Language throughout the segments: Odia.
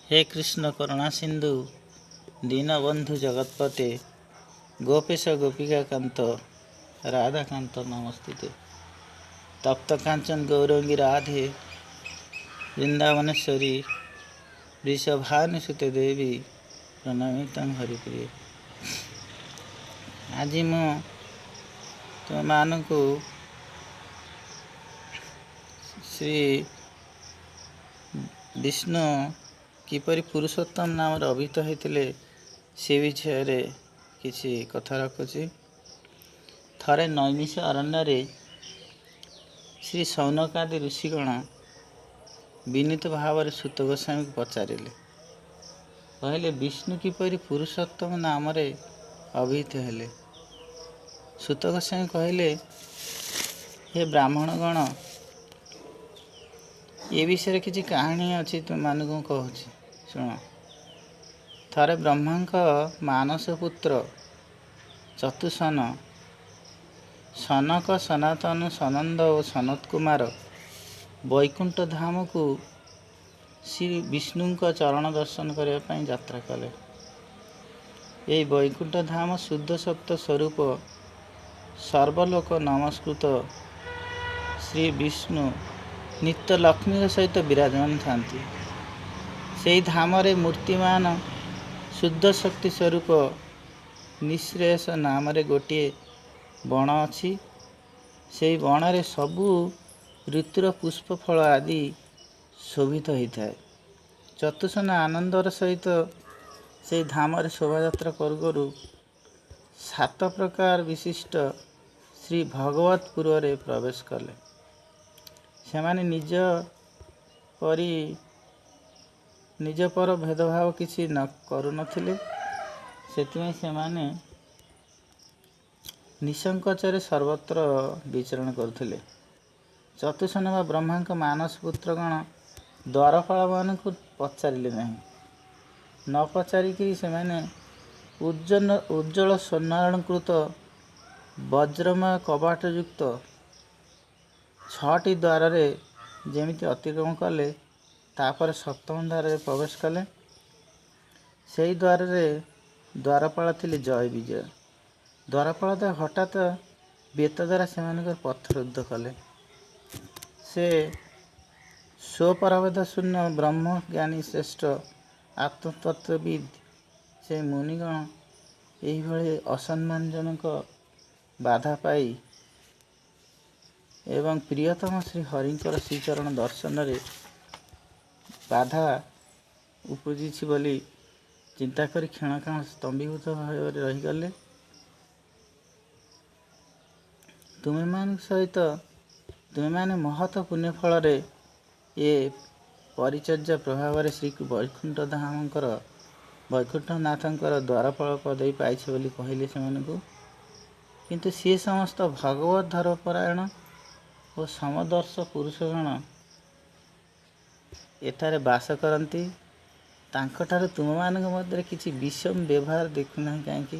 ହେ କୃଷ୍ଣ କରୁଣା ସିନ୍ଧୁ ଦୀନବନ୍ଧୁ ଜଗତପତେ, ଗୋପେଶ ଗୋପିକାକାନ୍ତ ରାଧାକାନ୍ତ ନମସ୍ତୁତେ। ତପ୍ତ କାଞ୍ଚନ ଗୌରଙ୍ଗୀ ରାଧେ ବୃନ୍ଦାବନେଶ୍ୱରୀ ବୃଷଭାନୁସୁତେ ଦେବୀ ପ୍ରଣମିତଂ ହରିପ୍ରିୟେ। ଆଜି ମୁଁ ତୁମମାନଙ୍କୁ ଶ୍ରୀ ବିଷ୍ଣୁ କିପରି ପୁରୁଷୋତ୍ତମ ନାମରେ ଅଭିହିତ ହୋଇଥିଲେ, ସେ ବିଷୟରେ କିଛି କଥା ରଖୁଛି। ଥରେ ନୈମିଷ ଅରଣ୍ୟରେ ଶ୍ରୀ ଶୌନକାଦି ଋଷିଗଣ ବିନୀତ ଭାବରେ ସୂତ ଗୋସ୍ୱାମୀକୁ ପଚାରିଲେ, କହିଲେ, ବିଷ୍ଣୁ କିପରି ପୁରୁଷୋତ୍ତମ ନାମରେ ଅଭିହିତ ହେଲେ? ସୂତ ଗୋସ୍ୱାମୀ କହିଲେ, ହେ ବ୍ରାହ୍ମଣଗଣ, ଏ ବିଷୟରେ କିଛି କାହାଣୀ ଅଛି, ତୁମମାନଙ୍କୁ କହୁଛି, ଶୁଣ। ଥରେ ବ୍ରହ୍ମାଙ୍କ ମାନସ ପୁତ୍ର ଚତୁସନ, ସନକ, ସନାତନ, ସନନ୍ଦ ଓ ସନତ କୁମାର ବୈକୁଣ୍ଠ ଧାମକୁ ଶ୍ରୀ ବିଷ୍ଣୁଙ୍କ ଚରଣ ଦର୍ଶନ କରିବା ପାଇଁ ଯାତ୍ରା କଲେ। ଏହି ବୈକୁଣ୍ଠ ଧାମ ଶୁଦ୍ଧ ସତ୍ୟ ସ୍ୱରୂପ ସର୍ବଲୋକ ନମସ୍କୃତ ଶ୍ରୀ ବିଷ୍ଣୁ ନିତ୍ୟ ଲକ୍ଷ୍ମୀଙ୍କ ସହିତ ବିରାଜମାନ ଥାନ୍ତି। ସେହି ଧାମରେ ମୂର୍ତ୍ତିମାନ ଶୁଦ୍ଧ ଶକ୍ତି ସ୍ୱରୂପ ନିଃଶ୍ରେୟସ ନାମରେ ଗୋଟିଏ ବଣ ଅଛି। ସେହି ବଣରେ ସବୁ ଋତୁର ପୁଷ୍ପ ଫଳ ଆଦି ଶୋଭିତ ହୋଇଥାଏ। ଚତୁସନ ଆନନ୍ଦର ସହିତ ସେହି ଧାମରେ ଶୋଭାଯାତ୍ରା କରୁ କରୁ ସାତ ପ୍ରକାର ବିଶିଷ୍ଟ ଶ୍ରୀ ଭଗବତପୁରରେ ପ୍ରବେଶ କଲେ। ସେମାନେ ନିଜ ପରି ନିଜ ପର ଭେଦଭାବ କିଛି ନ କରୁନଥିଲେ, ସେଥିପାଇଁ ସେମାନେ ନିସଙ୍କୋଚରେ ସର୍ବତ୍ର ବିଚରଣ କରୁଥିଲେ। ଚତୁସନ ବା ବ୍ରହ୍ମାଙ୍କ ମାନସ ପୁତ୍ରଗଣ ଦ୍ୱାରପାଳମାନଙ୍କୁ ପଚାରିଲେ ନାହିଁ। ନ ପଚାରିକିରି ସେମାନେ ଉଜ୍ଜଳ ସ୍ୱର୍ଣ୍ଣାଳଙ୍କୃତ ବଜ୍ରମୟ କବାଟଯୁକ୍ତ ଛଅଟି ଦ୍ୱାରରେ ଯେମିତି ଅତିକ୍ରମ କଲେ, ତାପରେ ସପ୍ତମ ଦ୍ୱାରରେ ପ୍ରବେଶ କଲେ। ସେହି ଦ୍ୱାରରେ ଦ୍ୱାରପାଳ ଥିଲେ ଜୟ ବିଜୟ। ଦ୍ୱାରପାଳ ତ ହଠାତ୍ ବେତ ଦ୍ୱାରା ସେମାନଙ୍କର ପଥରୁଦ୍ଧ କଲେ। ସେ ସ୍ୱପରାଭେଦ ଶୂନ୍ୟ ବ୍ରହ୍ମଜ୍ଞାନୀ ଶ୍ରେଷ୍ଠ ଆତ୍ମତତ୍ତ୍ୱବିଦ୍ ସେ ମୁନିଗଣ ଏହିଭଳି ଅସମ୍ମାନଜନକ ବାଧା ପାଇ ଏବଂ ପ୍ରିୟତମ ଶ୍ରୀ ହରିଙ୍କର ଶ୍ରୀଚରଣ ଦର୍ଶନରେ ବାଧା ଉପୁଜିଛି ବୋଲି ଚିନ୍ତା କରି କ୍ଷଣକାଳ ସ୍ତମ୍ଭୀଭୂତ ଭାବରେ ରହିଗଲେ। ତୁମେମାନଙ୍କ ସହିତ ତୁମେମାନେ ମହତ ପୁଣ୍ୟ ଫଳରେ ଏ ପରିଚର୍ଯ୍ୟା ପ୍ରଭାବରେ ଶ୍ରୀ ବୈକୁଣ୍ଠ ଧାମଙ୍କର ବୈକୁଣ୍ଠନାଥଙ୍କର ଦ୍ୱାରପାଳ ପଦବୀ ପାଇছে ବୋଲି କହିଲେ ସେମାନଙ୍କୁ। କିନ୍ତୁ ସିଏ ସମସ୍ତ ଭଗବତ ଧର୍ମପରାୟଣ ଓ ସମଦର୍ଶ ପୁରୁଷଗଣ ଏଠାରେ ବାସ କରନ୍ତି। ତାଙ୍କଠାରୁ ତୁମମାନଙ୍କ ମଧ୍ୟରେ କିଛି ବିଷମ ବ୍ୟବହାର ଦେଖୁନାହିଁ କାହିଁକି?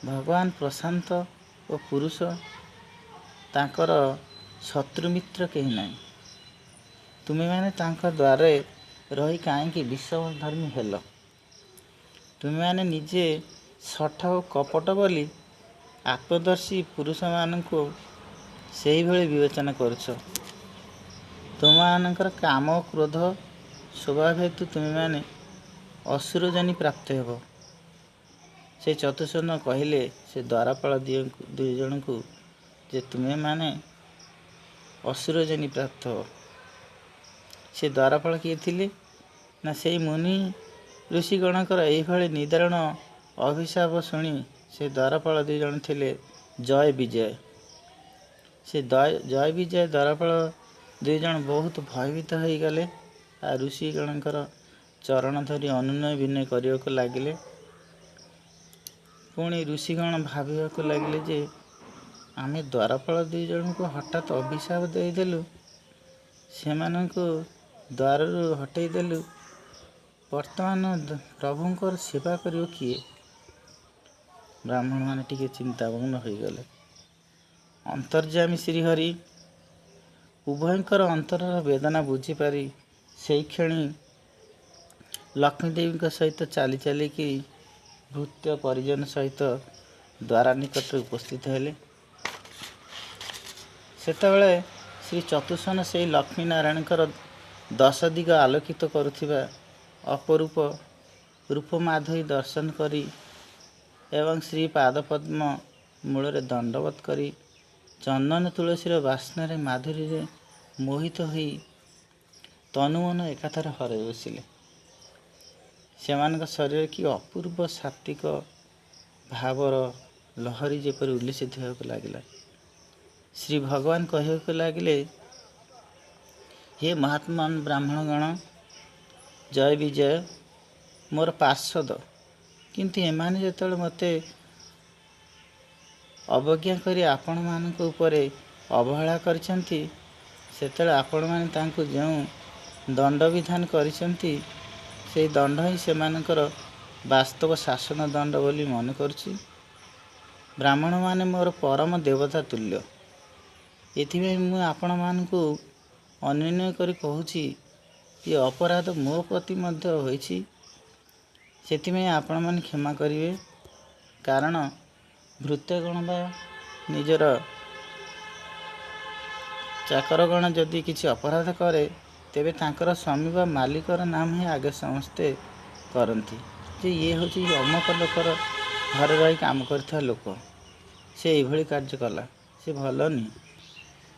ଭଗବାନ ପ୍ରଶାନ୍ତ ଓ ପୁରୁଷ, ତାଙ୍କର ଶତ୍ରୁମିତ୍ର କେହି ନାହିଁ। ତୁମେମାନେ ତାଙ୍କ ଦ୍ୱାରରେ ରହି କାହିଁକି ବିଷମଧର୍ମୀ ହେଲ? ତୁମେମାନେ ନିଜେ ଶଠ ଓ କପଟ ବୋଲି ଆତ୍ମଦର୍ଶୀ ପୁରୁଷମାନଙ୍କୁ ସେହିଭଳି ବିବେଚନା କରୁଛ। ତୁମମାନଙ୍କର କାମ କ୍ରୋଧ ସ୍ୱଭାବ ହେତୁ ତୁମେମାନେ ଅସୁରଜନୀ ପ୍ରାପ୍ତ ହେବ। ସେ ଚତୁର୍ସନ କହିଲେ ସେ ଦ୍ୱାରପାଳ ଦୁଇ ଜଣଙ୍କୁ ଯେ ତୁମେମାନେ ଅସୁରଜନୀ ପ୍ରାପ୍ତ ହେବ। ସେ ଦ୍ୱାରପାଳ କିଏ ଥିଲେ ନା, ସେଇ ମୁନି ଋଷିଗଣଙ୍କର ଏହିଭଳି ନିଦାରୁଣ ଅଭିଶାପ ଶୁଣି ସେ ଦ୍ୱାରପାଳ ଦୁଇ ଜଣ ଥିଲେ ଜୟ ବିଜୟ। ସେ ଜୟ ବିଜୟ ଦ୍ୱାରପାଳ ଦୁଇ ଜଣ ବହୁତ ଭୟଭୀତ ହୋଇଗଲେ ଆଉ ଋଷିଗଣଙ୍କର ଚରଣ ଧରି ଅନୁନୟ ବିନୟ କରିବାକୁ ଲାଗିଲେ। ପୁଣି ଋଷିଗଣ ଭାବିବାକୁ ଲାଗିଲେ ଯେ ଆମେ ଦ୍ୱାରପାଳ ଦୁଇ ଜଣଙ୍କୁ ହଠାତ୍ ଅଭିଶାପ ଦେଇଦେଲୁ, ସେମାନଙ୍କୁ ଦ୍ୱାରରୁ ହଟେଇ ଦେଲୁ, ବର୍ତ୍ତମାନ ପ୍ରଭୁଙ୍କର ସେବା କରିବ କିଏ? ବ୍ରାହ୍ମଣମାନେ ଟିକେ ଚିନ୍ତାମଗ୍ନ ହୋଇଗଲେ। ଅନ୍ତର୍ଯାମୀ ଶ୍ରୀହରି ଉଭୟଙ୍କର ଅନ୍ତରର ବେଦନା ବୁଝିପାରି ସେଇ କ୍ଷଣି ଲକ୍ଷ୍ମୀ ଦେବୀଙ୍କ ସହିତ ଚାଲି ଚାଲିକି ଭୃତ୍ୟ ପରିଜନ ସହିତ ଦ୍ୱାର ନିକଟରେ ଉପସ୍ଥିତ ହେଲେ। ସେତେବେଳେ ଶ୍ରୀ ଚତୁଃସନ ସେଇ ଲକ୍ଷ୍ମୀ ନାରାୟଣଙ୍କର ଦଶ ଦିଗ ଆଲୋକିତ କରୁଥିବା ଅପରୂପ ରୂପ ମାଧୁରୀ ଦର୍ଶନ କରି ଏବଂ ଶ୍ରୀ ପାଦପଦ୍ମ ମୂଳରେ ଦଣ୍ଡବତ କରି ଚନ୍ଦନ ତୁଳସୀର ବାସ୍ନାରେ ମାଧୁରୀରେ ମୋହିତ ହୋଇ ତନୁମନ ଏକାଥରେ ହରାଇ ବସିଲେ। ସେମାନଙ୍କ ଶରୀରରେ କି ଅପୂର୍ବ ସାତ୍ତ୍ୱିକ ଭାବର ଲହରୀ ଯେପରି ଉଲ୍ଲସିତ ହେବାକୁ ଲାଗିଲା। ଶ୍ରୀ ଭଗବାନ କହିବାକୁ ଲାଗିଲେ, ହେ ମହାତ୍ମା ବ୍ରାହ୍ମଣଗଣ, ଜୟ ବିଜୟ ମୋର ପାର୍ଶ୍ୱଦ, କିନ୍ତୁ ଏମାନେ ଯେତେବେଳେ ମୋତେ ଅବଜ୍ଞା କରି ଆପଣମାନଙ୍କ ଉପରେ ଅବହେଳା କରିଛନ୍ତି, ସେତେବେଳେ ଆପଣମାନେ ତାଙ୍କୁ ଯେଉଁ ଦଣ୍ଡବିଧାନ କରିଛନ୍ତି, ସେଇ ଦଣ୍ଡ ହିଁ ସେମାନଙ୍କର ବାସ୍ତବ ଶାସନ ଦଣ୍ଡ ବୋଲି ମନେ କରୁଛି। ବ୍ରାହ୍ମଣମାନେ ମୋର ପରମ ଦେବତା ତୁଲ୍ୟ। ଏଥିପାଇଁ ମୁଁ ଆପଣମାନଙ୍କୁ ଅନୁନୟ କରି କହୁଛି ଯେ ଅପରାଧ ମୋ ପ୍ରତି ମଧ୍ୟ ହୋଇଛି, ସେଥିପାଇଁ ଆପଣମାନେ କ୍ଷମା କରିବେ। କାରଣ ଭୃତ୍ୟଗଣ ବା ନିଜର ଚାକରଗଣ ଯଦି କିଛି ଅପରାଧ କରେ, ତେବେ ତାଙ୍କର ସ୍ୱାମୀ ବା ମାଲିକର ନାମ ହିଁ ଆଗେ ସମସ୍ତେ କରନ୍ତି ଯେ ଇଏ ହେଉଛି ଅମକ ଲୋକର ଘରେ ରହି କାମ କରୁଥିବା ଲୋକ, ସେ ଏଇଭଳି କାର୍ଯ୍ୟ କଲା, ସେ ଭଲ ନୁହେଁ।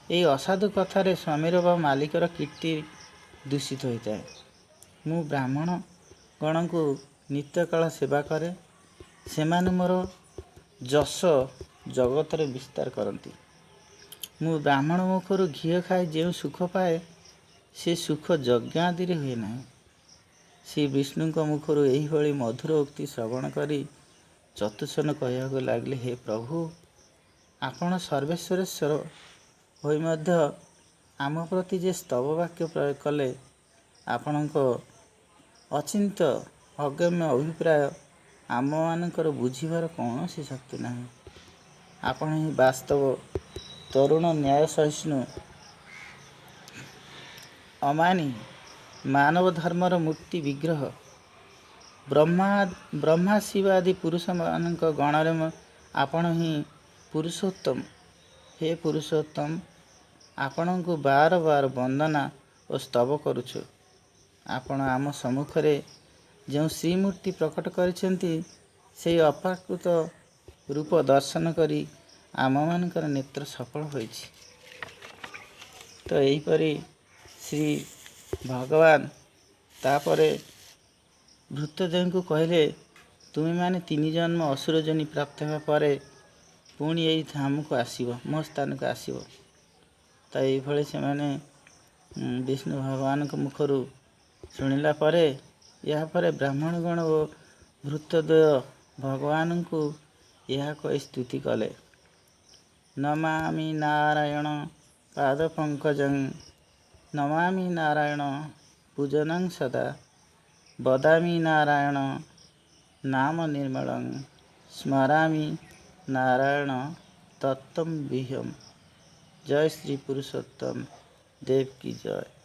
ଏହି ଅସାଧୁ କଥାରେ ସ୍ୱାମୀର ବା ମାଲିକର କୀର୍ତ୍ତି ଦୂଷିତ ହୋଇଥାଏ। ମୁଁ ବ୍ରାହ୍ମଣ ଗଣଙ୍କୁ ନିତ୍ୟକାଳ ସେବା କରେ, ସେମାନେ ମୋର ଯଶ ଜଗତରେ ବିସ୍ତାର କରନ୍ତି। ମୁଁ ବ୍ରାହ୍ମଣ ମୁଖରୁ ଘିଅ ଖାଇ ଯେଉଁ ସୁଖ ପାଏ, ସେ ସୁଖ ଯଜ୍ଞ ଆଦିରେ ହୁଏ ନାହିଁ। ଶ୍ରୀ ବିଷ୍ଣୁଙ୍କ ମୁଖରୁ ଏହିଭଳି ମଧୁର ଉକ୍ତି ଶ୍ରବଣ କରି ଚତୁଃସନ କହିବାକୁ ଲାଗିଲେ, ହେ ପ୍ରଭୁ, ଆପଣ ସର୍ବେଶ୍ୱରେଶ୍ୱର ହୋଇ ମଧ୍ୟ ଆମ ପ୍ରତି ଯେ ସ୍ତବ ବାକ୍ୟ ପ୍ରୟୋଗ କଲେ, ଆପଣଙ୍କ ଅଚିନ୍ତ ଅଗମ୍ୟ ଅଭିପ୍ରାୟ ଆମମାନଙ୍କର ବୁଝିବାର କୌଣସି ଶକ୍ତି ନାହିଁ। ଆପଣ ହିଁ ବାସ୍ତବ ତରୁଣ ନ୍ୟାୟ ସହିଷ୍ଣୁ ଅମାନି ମାନବ ଧର୍ମର ମୂର୍ତ୍ତି ବିଗ୍ରହ। ବ୍ରହ୍ମା ଶିବ ଆଦି ପୁରୁଷମାନଙ୍କ ଗଣରେ ଆପଣ ହିଁ ପୁରୁଷୋତ୍ତମ। ହେ ପୁରୁଷୋତ୍ତମ, ଆପଣଙ୍କୁ ବାର ବାର ବନ୍ଦନା ଓ ସ୍ତବ କରୁଛୁ। ଆପଣ ଆମ ସମ୍ମୁଖରେ ଯେଉଁ ଶ୍ରୀମୂର୍ତ୍ତି ପ୍ରକଟ କରିଛନ୍ତି, ସେହି ଅପ୍ରାକୃତ ରୂପ ଦର୍ଶନ କରି ଆମମାନଙ୍କର ନେତ୍ର ସଫଳ ହୋଇଛି। ତ ଏହିପରି ଶ୍ରୀ ଭଗବାନ ତାପରେ ଭୃତ୍ୟଦେବଙ୍କୁ କହିଲେ, ତୁମେମାନେ ତିନି ଜନ୍ମ ଅସୁର ଯୋନି ପ୍ରାପ୍ତ ହେବା ପରେ ପୁଣି ଏଇ ଧାମକୁ ଆସିବ, ମୋ ସ୍ଥାନକୁ ଆସିବ। ତ ଏଇଭଳି ସେମାନେ ବିଷ୍ଣୁ ଭଗବାନଙ୍କ ମୁଖରୁ ଶୁଣିଲା ପରେ ଏହାପରେ ବ୍ରାହ୍ମଣଗଣ ଓ ଭୃତ୍ୟଦ୍ୱୟ ଭଗବାନଙ୍କୁ ଏହା କହି ସ୍ତୁତି କଲେ। ନମାମି ନାରାୟଣ ପାଦପଙ୍କଜଂ ନମାମି ନାରାୟଣ ପୂଜନଂ ସଦା ବଦାମି ନାରାୟଣ ନାମ ନିର୍ମଳଂ ସ୍ମରାମି ନାରାୟଣ ତତ୍ତ୍ୱಂ ବିହ୍ୟମ୍। ଜୟ ଶ୍ରୀ ପୁରୁଷୋତ୍ତମ ଦେବ କି ଜୟ।